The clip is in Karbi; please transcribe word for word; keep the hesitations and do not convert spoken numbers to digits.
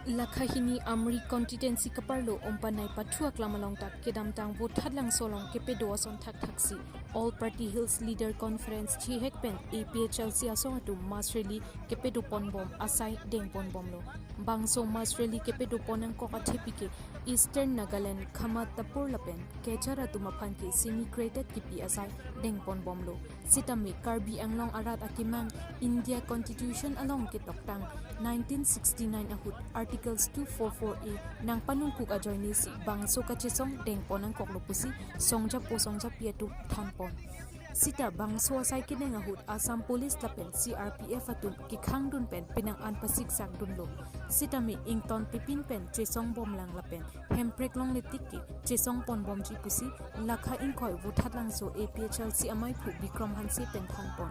Lakha hini Amri constituency kaparlo Umpanai pathu aklam along ta kedamtang Vothatlangso along kepedo ason thakthaksi All Party Hills Leader Conference chihek pen A P H L C asong atum mass rally kepedoponbom asai dengponbomlo. Bangso mass rally kepedoponangkok athepi ke Eastern Nagaland Khamatapur lapen Cachar atum aphan ke semi crate kipi asai dengponbomlo. Sitame Karbi Anglong arat akemang India Constitution along ketoktang nineteen sixty-nine ahut Articles two four four A nangpanungkuk ajoinesi bangso kachesong dengponangkoklo pusi songjapo songjapi atum thanpon. Sita bangso asai kedeng ahut Assam Police lapen C R P F atum kekhangdun pen penang an pasiksakdunlo. Sitame ington pipin pen chesongbomlang lapen Hemprek longle tik ke chesongponbomji pusi Lakha ingkoi Vothatlangso A P H L C amaiphu Bikram Hanse pen thanpon.